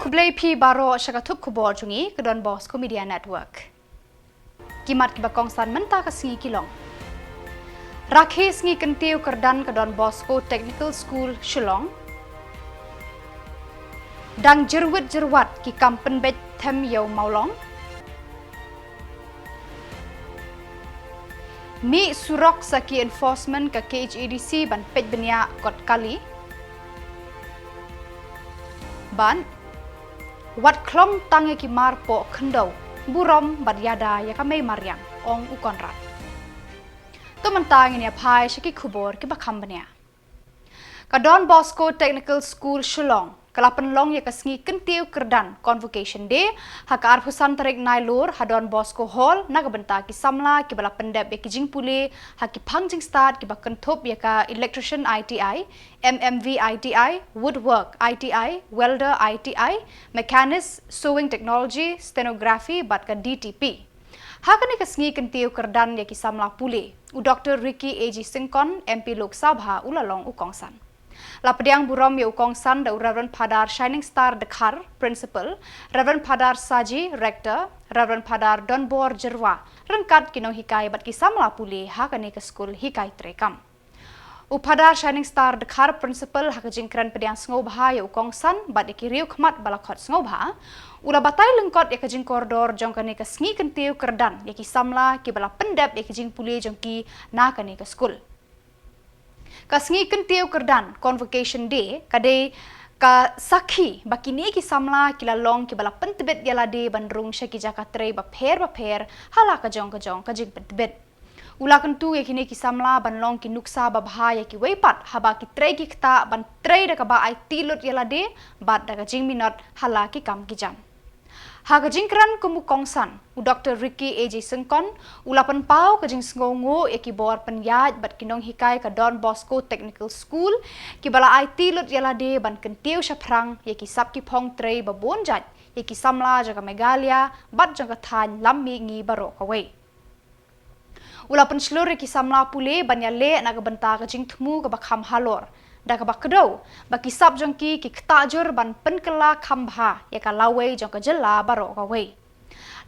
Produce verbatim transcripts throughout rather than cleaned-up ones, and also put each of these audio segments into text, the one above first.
Khublei phi baroh sha ka thup khubor jong ngi ka Don Bosco Media Network. Ki mat kiba kongsan mynta ka sngi ki long: Rakhe sngi kyntiew kyrdan ka Don Bosco Technical School Shillong. Dang jyrwit jyrwat ki kam pynbeit them ïa u mawlong. Mih surok sa ki enforcement ka K H A D C ban peit bniah kot kali. Bad wat khlong tang ïa ki mar poh khyndew, burom bad ïada ïa ka mei mariang, ong u Conrad. To mynta ngin ïa phai sha ki khubor kiba kham bniah. Ka Don Bosco Technical School Shillong ka la pynlong ïa ka sngi kyntiew kyrdan Convocation Day ha ka arphew san tarik Nailur ha Don Bosco Hall na ka bynta ki samla kiba la pyndep ïa ki jingpule ha ki phang jingstad kiba kynthup ïa ka Electrician I T I, M M V I T I, Woodwork I T I, Welder I T I, Mechanist, Sewing Technology, Stenography bad ka D T P. Ha kane ka sngi kyntiew kyrdan ïa ki samla pule, u Doctor Ricky A J Syngkon, M P Lok Sabha, u la long u kongsan. La pdiang burom ïa u kongsan da u Reverend Phadar Shining Star Dkhar, Principal, Reverend Phadar Saji, Rector, Reverend Phadar Donbor Jyrwa, ryngkat ki nonghikai bad ki samla pule ha kane ka skul hikai treikam. U Phadar Shining Star Dkhar, Principal, ha ka jingkren pdiang sngewbha ïa u kongsan bad ïa ki riewkhmat ba la khot sngewbha, u la batai lyngkot ïa ka jingkordor jong kane ka sngi kyntiew kyrdan ïa ki samla kiba la pyndep ïa ki jingpule jong ki na kane ka skul. Ka sngi kyntiew kyrdan Convocation Day ka dei ka sakhi ba kine ki samla ki la long kiba la pyntbit ïa lade ban rung sha ki jaka trei bapher bapher ha la ka jong ka jong ka jingpyntbit. U la kyntu ïa kine ki samla ban long ki nuksa babha ïa kiwei pat haba ki trei ki ktah ban trei da kaba aiti lut ïa lade bad da ka jingminot ha la ki kam ki jam. Ha ka jingkren kum u kongsan, u Doctor Ricky A J Syngkon u la pynpaw ka jingsngewnguh ïa ki bor pynïaid bad ki nonghikai ka Don Bosco Technical School kiba la aiti lut ïa lade ban kyntiew shaphrang ïa ki sap ki phong trei babun jait ïa ki samla jong ka Meghalaya bad jong ka thaiñ lam mihngi baroh kawei. U la pynshlur ïa ki samla pule ban ïaleh na ka bynta ka jingthmu kaba kham halor da kaba kdew ba ki sap jong ki ki ktah jur ban pynkylla kham bha ïa ka lawei jong ka jylla baroh kawei.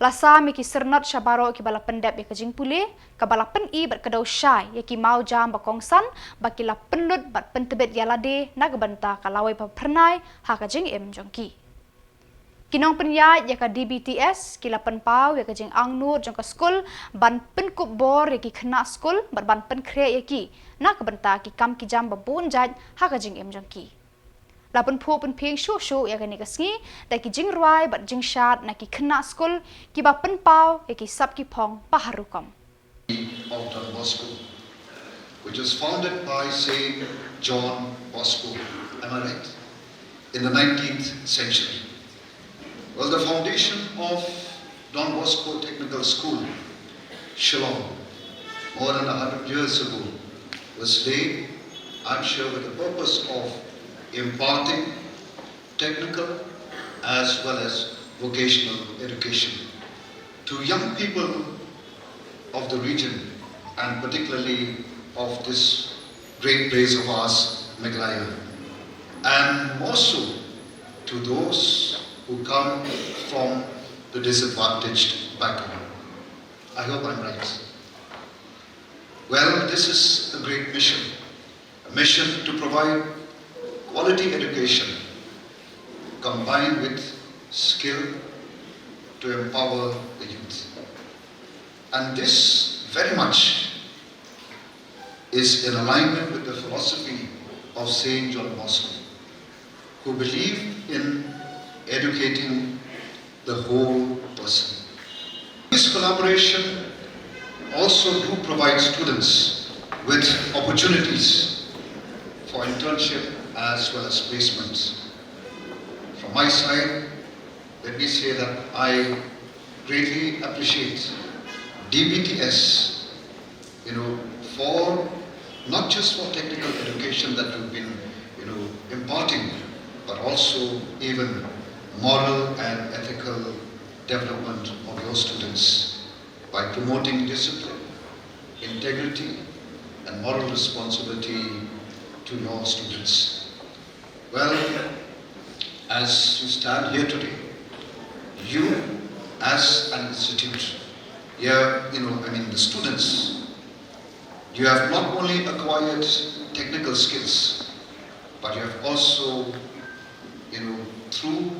La sam ïa ki syrnod sha baroh kiba la pyndep ïa ka jingpule kaba la pyni bad kdew shai ïa ki mawjam ba kongsan ba ki la pynlut bad pyntbit ïa lade na ka bynta ka lawei ba phyrnai ha ka jingim jong ki. Ki nongpynïaid ïa ka D B T S ki la pynpaw ïa ka jingangnud jong ka skul ban pynkup bor ïa ki khynnah skul bad ban pynkhreh ïa ki na ka bynta ki kam ki jam babun jait ha ka jingim jong ki. La pynphuh pynphieng shuh shuh ïa kane ka sngi da ki jingrwai bad jingshad na ki khynnah skul kiba pynpaw ïa ki sap ki phong ba har rukom. Of Don Bosco, which was founded by Saint John Bosco, am I right? In the nineteenth century. Well, the foundation of Don Bosco Technical School, Shillong, more than a hundred years ago, was laid, I'm sure, with the purpose of imparting technical as well as vocational education to young people of the region and particularly of this great place of ours, Meghalaya, and more so to those who come from the disadvantaged background. I hope I'm right. Well, this is a great mission, a mission to provide quality education combined with skill to empower the youth. And this very much is in alignment with the philosophy of Saint John Bosco, who believed in educating the whole person. This collaboration also do provide students with opportunities for internship as well as placement. From my side, let me say that I greatly appreciate D B T S, you know, for not just for technical education that you've been, you know, imparting, but also even moral and ethical development of your students by promoting discipline, integrity, and moral responsibility to your students. Well, As you stand here today, you as an institute, yeah, you know, I mean, the students, you have not only acquired technical skills, but you have also, you know, through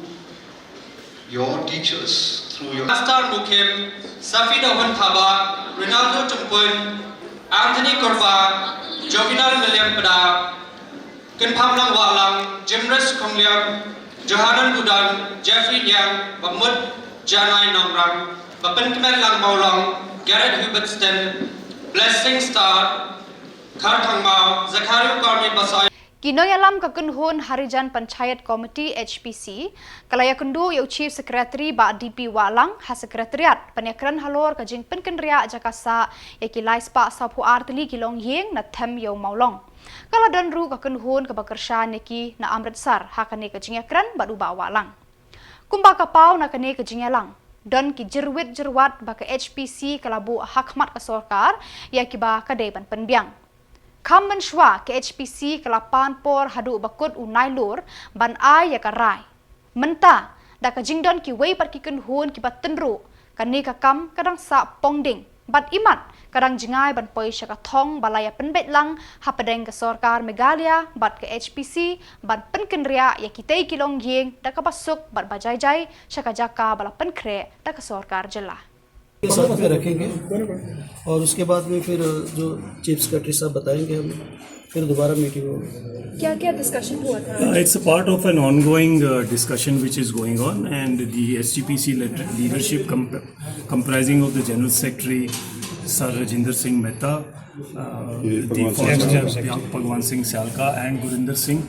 your teachers, through your Master Mukim, Safida Hun Thaba, Ronaldo Tumpun, Anthony Korba, Jovinal William Pada, Kynpham Lang Wahlang, Jimres Khongliam, Johanan Budan, Jeffrey Niang, Bamut Janai Nongrang, Bapynkmen Lang Mawlong, Garrett Hubertson, Blessing Star, Kharthangmau, Zakaria Karmi Basoi. Ki nongïalam ka kynhun Harijan Panchayat Committee H P C, ka la ïakynduh ïa u Chief Secretary Bah D P Wahlang ha Secretariat, ban ïakren halor ka jingpynkynriah jaka sah ïa ki lai spah sawphew ar tylli ki longïing na them ïa u Mawlong. Ka la don ruh ka kynhun kaba kyrshan ïa ki na Amritsar ha kane ka jingïakren bad u Bah Wahlang. Kumba ka paw na kane ka jingïalang, don ki jyrwit jyrwat ba ka H P C ka la buh ha khmat ka sorkar ïa kiba ka dei ban pynbiang. Kham mynshuwa ka H P C ka la pan por haduh ba kut u Nailur ban ai ïa ka rai. Mynta, da ka jingdon kiwei pat ki kynhun kiba tynruh, kane ka kam ka dang sah pongding. Bad imat, ka dang jngai ban poi sha ka thong ba la ïa pynbeit lang hapdeng ka sorkar Meghalaya bad ka H P C ban pynkynriah ïa kitei ki longïing da kaba suk bad ba jai jai sha ka jaka ba la pynkhreh da ka sorkar jylla. के साथ में रखेंगे और उसके बाद में फिर जो चीफ सेक्रेटरी साहब बताएंगे, हम फिर दोबारा मीटिंग होगी। क्या क्या डिस्कशन हुआ था? Uh, it's a part of an ongoing uh, discussion which is going on, and the S G P C led- leadership comp- comprising of the General Secretary, Sir Rajinder Singh Mehta, uh, the former Bhagwan Singh Syalka, and Gurinder Singh,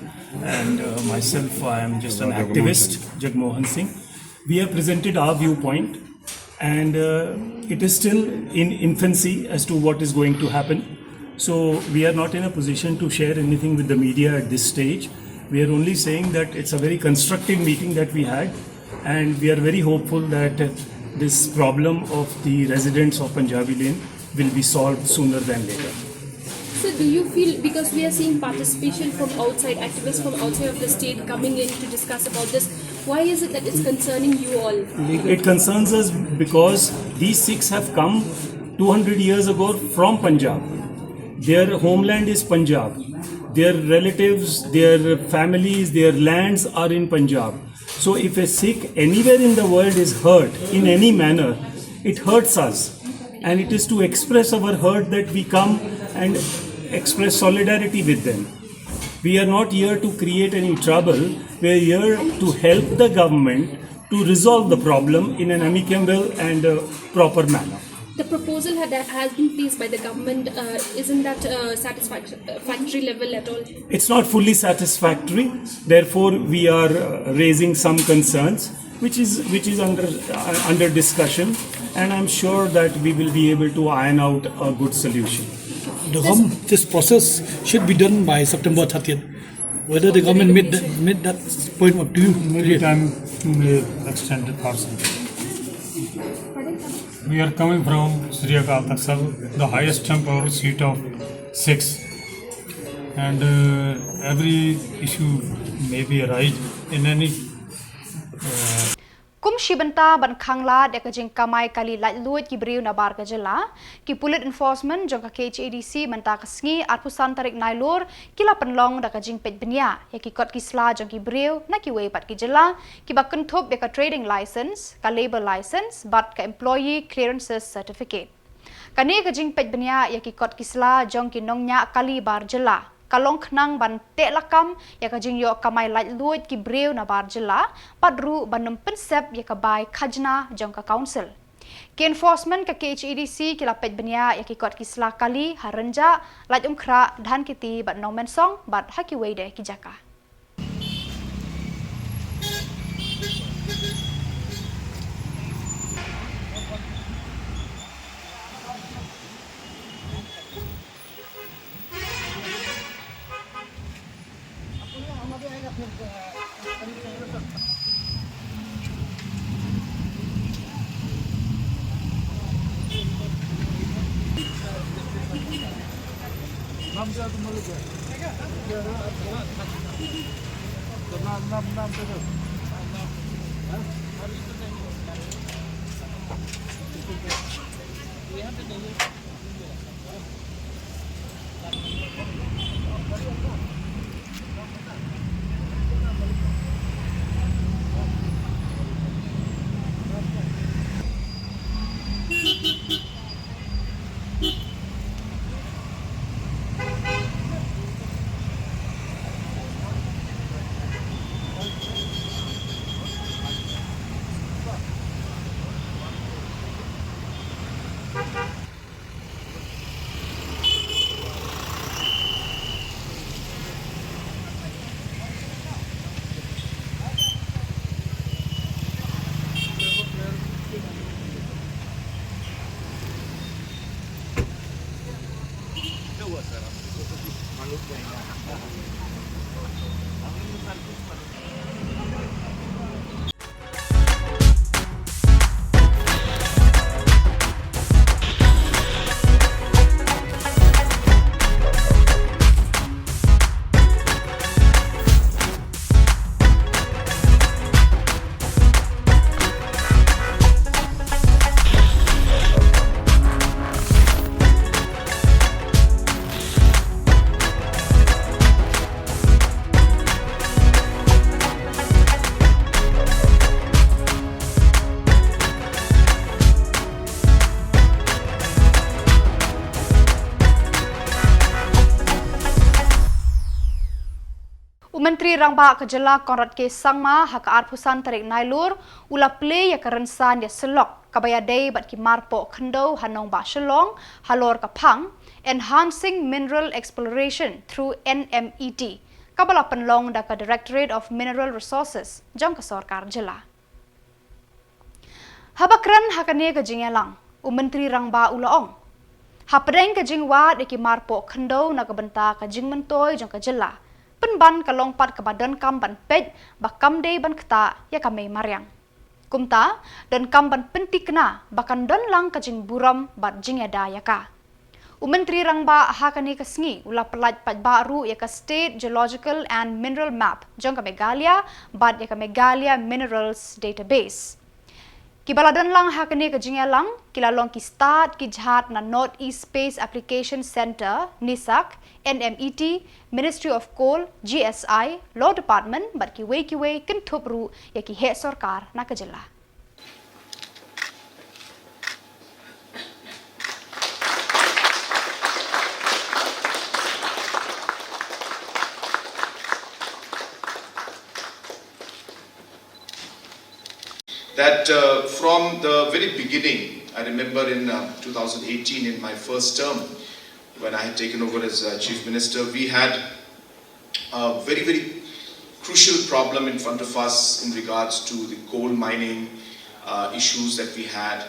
and uh, myself, I am just an activist, Jagmohan Singh. We have presented our viewpoint, and uh, it is still in infancy as to what is going to happen. So we are not in a position to share anything with the media at this stage. We are only saying that it's a very constructive meeting that we had, and we are very hopeful that uh, this problem of the residents of Punjabi Lane will be solved sooner than later. So do you feel, because we are seeing participation from outside, activists from outside of the state coming in to discuss about this, why is it that it's concerning you all? It concerns us because these Sikhs have come two hundred years ago from Punjab. Their homeland is Punjab. Their relatives, their families, their lands are in Punjab. So if a Sikh anywhere in the world is hurt in any manner, it hurts us. And it is to express our hurt that we come and express solidarity with them. We are not here to create any trouble. We are here to help the government to resolve the problem in an amicable and uh, proper manner. The proposal had, has been placed by the government. Uh, isn't that uh, satisfactory level at all? It's not fully satisfactory. Therefore, we are uh, raising some concerns, which is which is under uh, under discussion, and I'm sure that we will be able to iron out a good solution. The government, this process should be done by September thirtieth. Whether the government made that, made that point up to you? Maybe time may extend the parcel. We are coming from Sri Akal Takhar, the highest temporal seat of Sikhs, and uh, every issue may be arise in any uh, Kum shi bynta ban khanglad ïa ka jingkamai kali laitluid ki briew nabar ka jylla, ki pulit enforcement jong ka K H A D C mynta ka sngi arphew san tarik Nailur ki la pynlong da ka jingpeit bniah ïa ki kot ki sla jong ki briew na kiwei pat ki jylla kiba kynthup ïa ka trading license, ka labour license bad ka employee clearances certificate. Kane ka jingpeit bniah ïa ki kot ki sla jong ki nongñiah kali bar jylla ka long khnang ban teh lakam ïa ka jingïoh kamai laitluid ki briew nabar jylla, bad ruh ban ym pynsep ïa ka bai khajna jong ka council. Ki enforcement ka K H A D C ki la peit bniah ïa ki kot ki sla kali ha Rynjah, Laitumkhrah, Dhankheti bad Nongmensong bad ha kiwei de ki jaka. U Myntri Rangbah ka Jylla Conrad K Sangma ha ka arphew san tarik Nailur u la plie ïa ka rynsan ïasyllok kaba ïadei bad ki marpoh khyndew ha nongbah Shillong halor ka phang Enhancing Mineral Exploration through N M E T, kaba la pynlong da ka Directorate of Mineral Resources jong ka sorkar jylla. Haba kren ha kane ka jingïalang, u Myntri Rangbah u la ong, hapdeng ka jingwad ïa ki marpoh khyndew na ka bynta ka jingmyntoi jong ka jylla, pynban ka long pat kaba donkam ban peit ba kam dei ban ktah ïa ka mei mariang. Kumta, donkam ban pyntikna ba kan don lang ka jingburom bad jingïada ïa ka. U Myntri Rangbah ha kane ka sngi u la pyllait paidbah ruh ïa ka State Geological and Mineral Map jong ka Meghalaya bad ïa ka Meghalaya Minerals Database. Kiba la don lang ha kane ka jingïalang ki la long ki stad ki jhat na North East Space Application Centre, NESAC, N M E T, Ministry of Coal, G S I, Law Department bad kiwei kiwei, kynthup ruh ïa ki heh sorkar na ka jylla. That, uh, from the very beginning, I remember in, uh, two thousand eighteen, in my first term, when I had taken over as, uh, Chief Minister, we had a very, very crucial problem in front of us in regards to the coal mining, uh, issues that we had,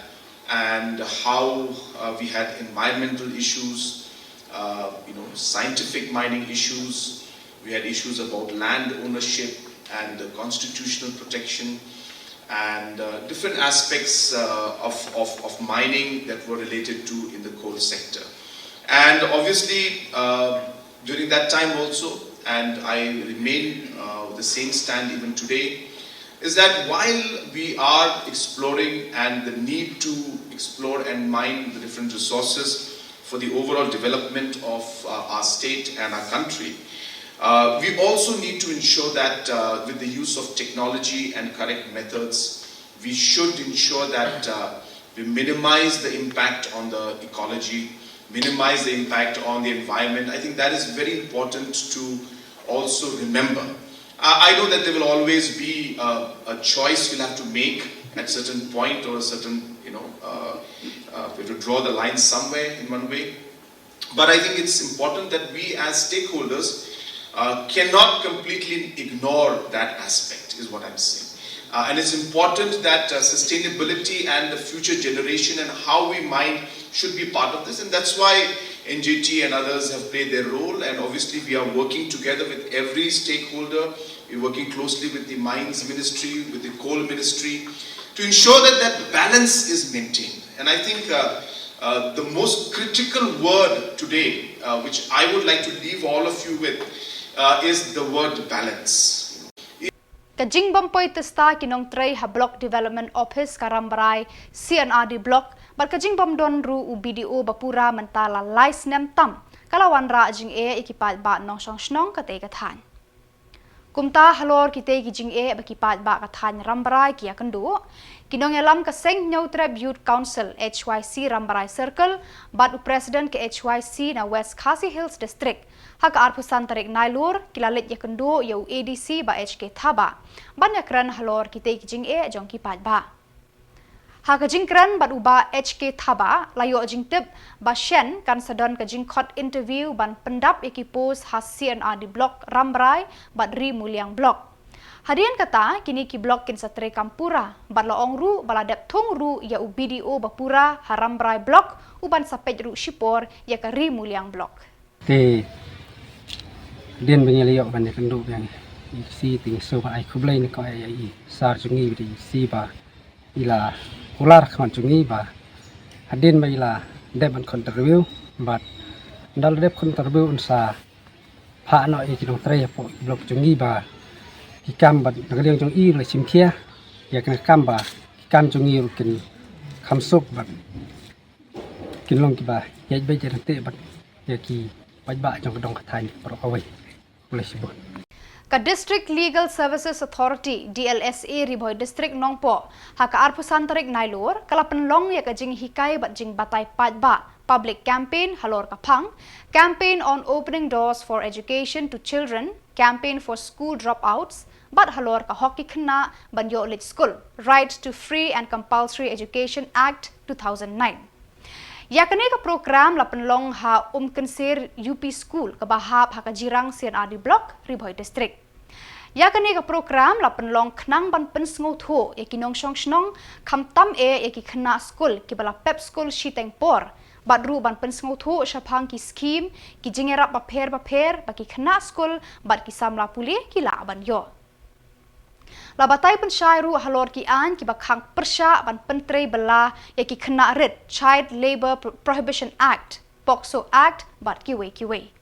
and how, uh, we had environmental issues, uh, you know, scientific mining issues. We had issues about land ownership and the constitutional protection and, uh, different aspects, uh, of, of, of mining that were related to in the coal sector. And obviously, uh, during that time also, and I remain, uh, the same stand even today, is that while we are exploring and the need to explore and mine the different resources for the overall development of, uh, our state and our country, uh, we also need to ensure that, uh, with the use of technology and correct methods, we should ensure that, uh, we minimize the impact on the ecology, minimize the impact on the environment. I think that is very important to also remember. I, I know that there will always be a, a choice we'll have to make at certain point or a certain, you know, uh, uh, we have to draw the line somewhere in one way. But I think it's important that we as stakeholders, uh, cannot completely ignore that aspect, is what I'm saying. Uh, and it's important that, uh, sustainability and the future generation and how we mine should be part of this. And that's why N G T and others have played their role. And obviously, we are working together with every stakeholder. We're working closely with the mines ministry, with the coal ministry, to ensure that that balance is maintained. And I think, uh, uh, the most critical word today, uh, which I would like to leave all of you with, uh, is the word balance. Ka jingbym poi tista ki nongtrei ha Block Development Office ka Rambrai C&RD Block bad ka jingbym don ruh u BDO ba pura mynta la lai snem tam ka la wanrah jingeh ïa ki paidbah nongshong shnong katei ka thaiñ. Kumta halor kitei ki jingeh ba ki paidbah ka thaiñ Rambrai ki ïakynduh, ki nongïalam ka seng Hynñiewtrep Youth Council HYC Rambrai Circle bad u President ka HYC na West Khasi Hills District, ha ka arphew san tarik Nailur ki la leit ïakynduh ïa u ADC Bah H K Thabah ban ïakren halor kitei ki jingeh jong ki paidbah. Ha ka jingkren bad u Bah H K Thabah la ïoh jingtip ba shen kan sa don ka jingkhot interview ban pyndap ïa ki post ha C&RD Block Rambrai bad Ri Muliang Block. Hadien kata kine ki block kin sa treikam pura bad la ong ruh ba la dep thung ruh ïa u BDO ba pura ha Rambrai Block u ban sa peit ruh shipor ïa ka Ri Muliang Block. Te hadien ba ngi la ïoh ban ïakynduh biang, i C te ngi sngewbha ai khublei na ka, ïa i Sir jong ngi, i C ba i la kular khmat jong ngi ba hadien ba i la dep ban khot interview bad ynda la dep khot interview un sa phah noh ïa ki nongtrei hapoh ki block jong ngi ba ki kam bad na ka liang jong i ruh la shim khia ïa kane ka kam ba ki kam jong ngi ruh kin kham suk bad kin long kiba ïaid beit ïaid ryntih bad ïa ki paidbah jong ka dong ka thaiñ baroh kawei. Khublei shibun. Ka District Legal Services Authority, DLSA, Ri Bhoi District Nongpoh, ha ka arphew san tarik Nailur ka la pynlong ïa ka jinghikai bad jingbatai paidbah, public campaign halor ka phang Campaign on Opening Doors for Education to Children, Campaign for School Dropouts bad halor ka hok ki khynnah ban ïoh leit skul, Right to Free and Compulsory Education Act two thousand nine. Ïa kane ka program la pynlong ha Umkynser UP School kaba hap ha ka Jirang C&RD Block, Ri Bhoi District. Ïa kane ka program la pynlong khnang ban pynsngewthuh ïa ki nongshong shnong, khamtam eh ïa ki khynnah skul kiba la pep skul shiteng por, bad ruh ban pynsngewthuh shaphang ki skhim, ki jingïarap bapher bapher ba ki khynnah skul bad ki samla pule ki lah ban ïoh. La batai pynshai ruh halor ki aiñ kiba khang pyrshah ban pyntrei bylla ïa ki khynnah rit, Child Labour Pro- Prohibition Act, POCSO Act bad kiwei kiwei.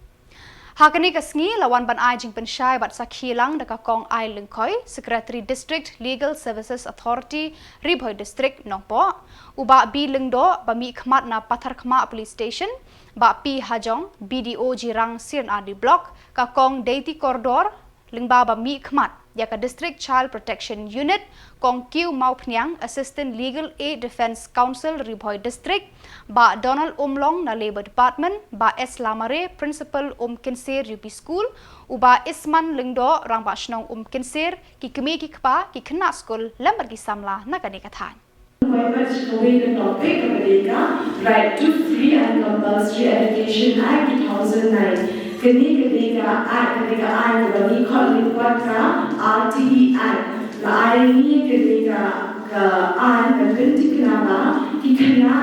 Ha kane ka sngi la wan ban ai jingpynshai bad sakhi lang da ka Kong I. Lyngkhoi, Secretary District Legal Services Authority, Ri Bhoi District, Nongpoh, u Bah B. Lyngdoh, ba mihkhmat na Patharkhmah Police Station, Bah P. Hajong, BDO Jirang C&RD Block, ka Kong Deiti Kordor, lyngba ba mihkhmat ïa ka District Child Protection Unit, Kong Q. Mawphniang, Assistant Legal Aid Defence Counsel, Ri Bhoi District, Bah Donald Umlong na Labour Department, Bah S. Lamare, Principal Umkynser UP School, u Bah Isman Lyngdoh, Rangbah Shnong Umkynser, ki kmie ki kpa, ki khynnah skul lem bad ki samla na kane ka thaiñ. Appointment kawei ka topic kaba dei ka Right to Free and Compulsory Education Act two thousand nine. Kane ka dei ka Act, ka dei ka aiñ kaba ngi khot lyngkot ka R T E Act. La ai ngi kane ka, ka aiñ ban pynthikna ba ki khynnah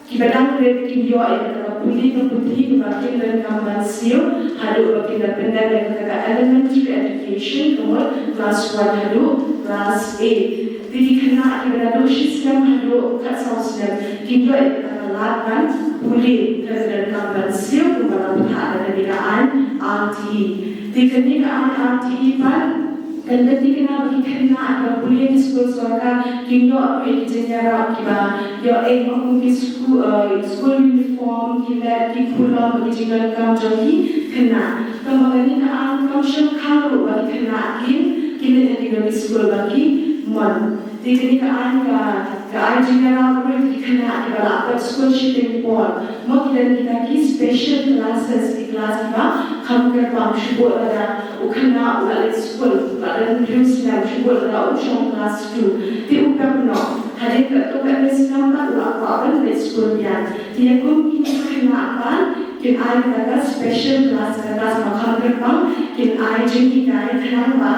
kiba dang rit kin ïoh ïa kata ka pule ka puthi kaba kin donkam ban siew haduh ba kin da pyndep ïa kata ka elementary education, ka mut class one haduh class eight. Te ki khynnah kiba naduh shi snem haduh khatsaw snem kin ïoh ïa kata ka lad ban pule, ka donkam ban siew kumba la phah da kane ka aiñ R T E. Te kane ka aiñ R T E pat kan pynthikna ba ki khynnah kiba pule ha ki skul sorkar kin ïoh ruh ïa ki jingïarap kiba ïoh, eh, kum ki sku-, eh, school uniform, ki lad, ki khulom, ki jingdonkam jong ki khynnah. Tangba kane ka aiñ kam shym khang ruh ba ki khynnah kin, kin leit ha kino ki skul ba ki mon. Te kane ka aiñ ka, ka ai jingïarap ruh ïa ki khynnah kiba la pep skul shiteng por. Mo ki don kita ki special classes, ki class kiba kham kyrpang, shu bud lada u khynnah u la leit skul, u la don hynriew snem, shu bud lada u shong class two. Te u pep noh. Hadien katto katne snem pat u la kwah ban leit skul biang. Te ïa kum kine ki khynnah pat kin ai kata ka special class, ka class ba kham kyrpang, kin ai jinghikai khnang ba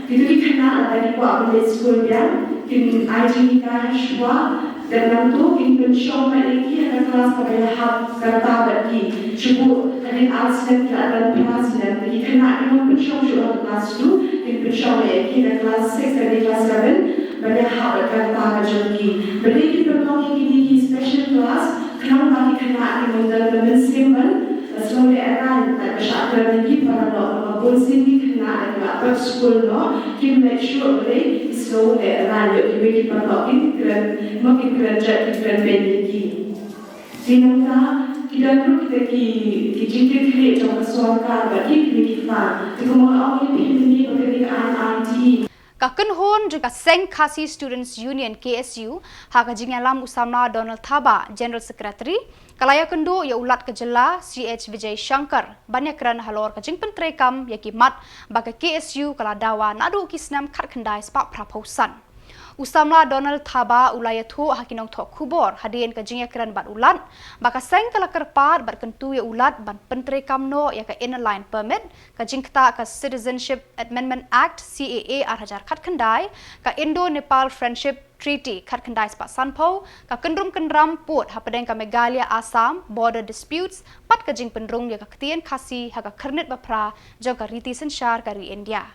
kito ki khynnah lada ki kwah ban leit skul biang, kin ai jinghikai shuwa. Dep nangta kin pynshong ïa ki ha ka class kaba ïahap kata bad ki. Shu bud hadien ar snem ki la don phra snem, ki khynnah kin ym pynshong shuh ha ka class two, kin pynshong ïa ki ha ka class six lane class seven ban ïahap bad ka rta ka jong ki. Balei kin pynlong ïa kine ki special class? Khnang ba ki khynnah kin ym don ka mynsiem ban Sngewlehrain, bad ba shah kren ïa ki paralok, namar bun sien ki khynnah da ki la pep skul noh, kim leit shuh balei ki sngewlehrain ïoh kiwei ki paralok kin kren, mo ki kren jait ki kren beiñ ïa ki. Te nangta ki don ruh kita ki, ki jingkitkhlieh jong ka sorkar bad ki kmie ki kpa. Te kumba nga ong ïa phi mynne ba kane ka aiñ aiti. Ka kynhun jong ka seng Khasi Students Union, K S U, ha ka jingïalam u samla Donald Thabah, General Secretary, ka la ïakynduh ïa u Lat ka jylla, C H Vijay Shankar, ban ïakren halor ka jingpyntreikam ïa ki mat ba ka K S U ka la dawa naduh ki snem khatkhyndai spah phraphew san. U samla Donald Thabah u la ïathuh ha ki nongthoh khubor hadien ka jingïakren bad u Lat ba ka seng ka la kyrpad bad kyntu ïa u Lat ban pyntreikam noh ïa ka Inner Line Permit, ka jingktah ka Citizenship Amendment Act, C A A, ar hajar khatkhyndai, ka Indo-Nepal Friendship Treaty khatkhyndai spah sanphew, ka kyndrum kyndram pud hapdeng ka Meghalaya Assam Border Disputes, bad ka jingpynrung ïa ka ktien Khasi ha ka khyrnit baphra jong ka riti synshar ka ri India.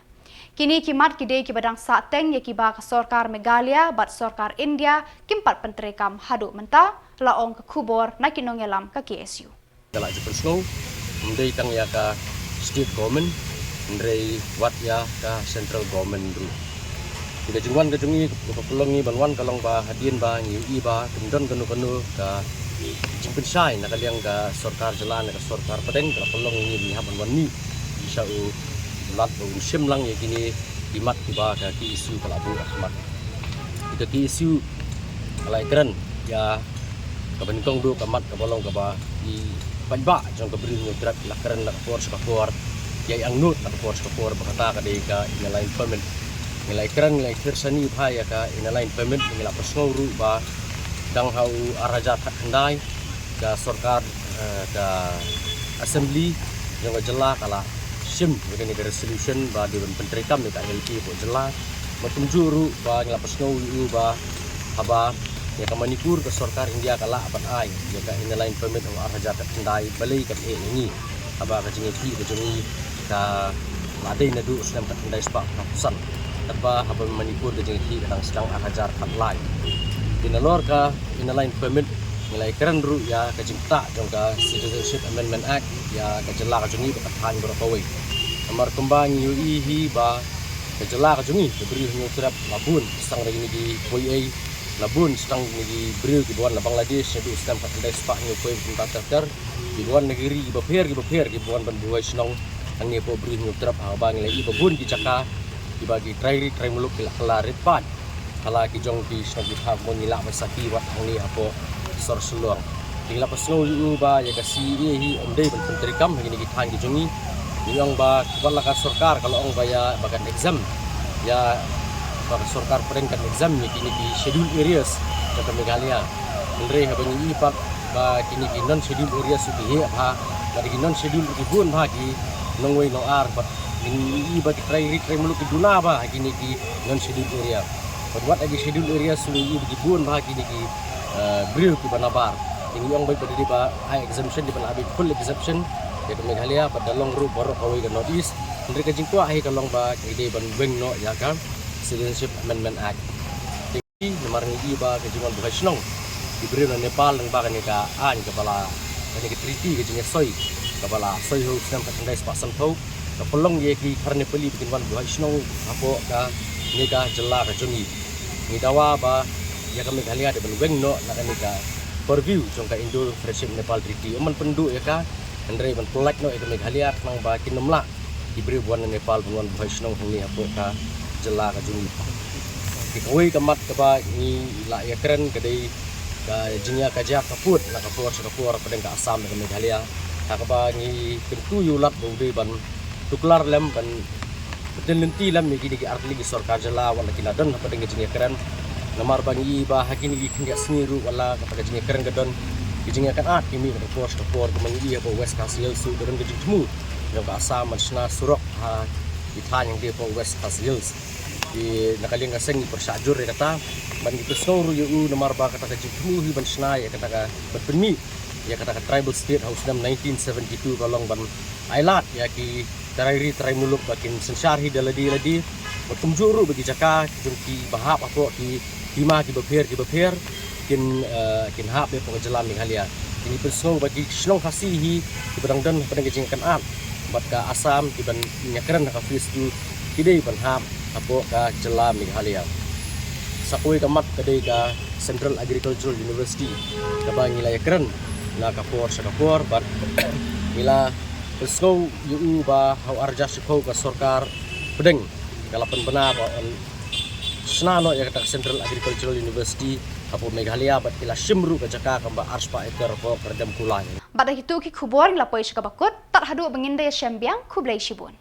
Kine ki mat ki dei kiba dang sahteng ïa kiba ka sorkar Meghalaya bad sorkar India kim pat pyntreikam haduh mynta, la ong ka khubor na ki nongïalam ka K S U. Ka la ju pynsngew, ym dei tang ïa ka state government, hynrei wat ïa ka central government ruh. Ka jingwan ka jong ngi, ka pynlong ngi ban wan ka long ba hadien ba ngi ïohi ba kim don kano kano ka jingpynshai na ka liang ka sorkar jylla ne ka sorkar pdeng, ka la pynlong ngi ngi hap ban wan mih sha u Lat ba un shim lang ïa kine ki mat kiba ka K S U ka la buh ha khmat. Ka K S U ka la ïakren ïa kaba nyngkong duh ka mat kaba long kaba i paidbah jong ka Bri u Hynñiewtrep ki la kren na ka por sha ka por, ki ai angnud na ka por sha ka por ba kata ka dei ka Inner Line Permit. Ngi la ïakren, ngi la ïathir shane bha ïa ka Inner Line Permit, ngi la pynsngew ruh ba dang ha u ar hajar khatkhyndai ka sorkar, eh, ka assembly jong ka jylla ka la shim ïa kane ka resolution ba dei ban pyntreikam ïa ka I L P hapoh jylla. Bad kumjuh ruh ba ngi la pynsngew ïa u ba haba ïa ka Manipur ka sorkar India ka lah ban ai ïa ka Inner Line Permit ha u ar hajar khatkhyndai, balei ka eh ïa ngi haba ka jingïakhih ka jong ngi ka la dei naduh u snem khatkhyndai spah khatsan. Katba haba Manipur ka jingïakhih ka dang sdang ar hajar khatlai. Te nalor ka Inner Line Permit ngi la ïakren ruh ïa ka jingktah jong ka Citizenship Amendment Act ïa ka jylla ka jong ngi bad ka thaiñ baroh kawei. Namar kumba ngi ïohi hi ba ka jylla ka jong ngi ka Bri u Hynñiewtrep la bun sdang da kine ki poi ei, la bun sdang da kine ki briew kiba wan na Bangladesh naduh u snem khatkhyndai spah hynñiewphew wei bad khatar ter ter, kiba wan na ki ri kiba pher kiba pher, kiba wan ban buhai shnong hangne hapoh Bri u Hynñiewtrep, haba ngi la ïohi ba bun ki jaka kiba ki trai ri trai muluk ki la kylla rit paid ha la ki jong ki shnong ki thaw, kumba ngi lah ban sakhi wat hangne hapoh sor Shillong. Te ngi la pynsngew ïa u ba ïa ka C A A hi ym dei ban pyntreikam ha kine ki thaiñ ki jong ngi. Ngi ong ba wat la ka sorkar ka la ong ba ïa ba kan exempt, ïa ba ka sorkar pdeng kan exempt ïa kine ki scheduled areas jong ka Meghalaya. Hynrei haba ngi ïohi pat ba kine ki non scheduled areas ruh ki heh bha, bad ki non scheduled ruh ki bun bha, ki nongwei nongar, bad ngi ïohi ba ki trai ri trai muluk ki duna bha ha kine ki non scheduled area. Bad wat ha ki scheduled areas ruh ngi ïohi ba ki bun bha kine ki, eh, briew kiba nabar. Te ngi ong ba dei ba ai exemption, dei ban ai full exemption ïa ka Meghalaya bad da long ruh baroh kawei ka North East. Hynrei ka jingkwah hi ka long ba ngi dei ban weng noh ïa ka Citizenship Amendment Act. Namar ngi ïohi ba ka jingwan buhai shnong ki briew na Nepal lyngba kane ka aiñ kaba la, kane ka treaty, ka jingïasoi kaba la soi ha u snem khatkhyndai spah sanphew, ka pynlong ïa ki khar Nepali ba kin wan buhai shnong hapoh kane ka jylla ka jong ngi. Ngi dawa ba ïa ka Meghalaya dei ban weng noh na kane ka purview jong ka Indo Friendship Nepal Treaty. Ym ban pynduh ïa ka, hynrei ban pyllait noh ïa ka Meghalaya khnang ba kin ym lah ki briew ba wan na Nepal ban wan buhai shnong hangne hapoh ka jylla ka jong ngi. Te kawei ka mat kaba ngi la ïakren ka dei ka jingïakajia ka pud na ka por sha ka por hapdeng ka Assam bad ka Meghalaya, ha kaba ngi kyntu ïa u Lat ba u dei ban tuklar lem, ban pynlynti lem ïa kine ki artylli ki sorkar jylla wat la ki la don hapdeng ka jingïakren. Namar ba ngi ïohi ba ha kine ki khyndiat sngi ruh wat la kata ka jingïakren ka don, ki jingïakynad ki mih na ka por sha ka por, kumba ngi ïohi hapoh West Khasi Hills ruh ka don ka jingthmu jong ka Assam ban shna surok ha ki thaiñ hangtei hapoh West Khasi Hills. Te na ka liang ka seng ngi pyrshah jur ïa kata, bad ngi pynsngew ruh ïa u namar ba kata ka jingthmu hi ban shna ïa kata ka, ban pynmih ïa kata ka tribal state ha u snem nineteen seventy-two ka long ban ailad ïa ki trai ri trai muluk ba kin synshar hi da lade lade, bad kumjuh ruh ba ki jaka ki jong ki ba hap hapoh ki hima kiba pher kiba pher kin, eh, kin hap hapoh ka jylla Meghalaya. Ngi pynsngew ba ki shnong Khasi hi kiba dang don hapdeng ka jingkynad bad ka Assam kiban ïakren ha ka phase two ki dei ban hap hapoh ka jylla Meghalaya. Sa kawei ka mat ka dei ka Central Agricultural University kaba ngi la ïakren na ka por sha ka por bad ngi la pynsngew ïa u ba ha u ar hajar shiphew ka sorkar pdeng ka la pynbna ba yn shna noh ïa kata ka Central Agricultural University hapoh Meghalaya bad ki la shim ruh ka jaka kaba arspah acre hapoh Kyrdemkulai. Bad da kitu ki khubor ngi la poi sha kaba kut, tad haduh ba ngin da ïashem biang, khublei shibun.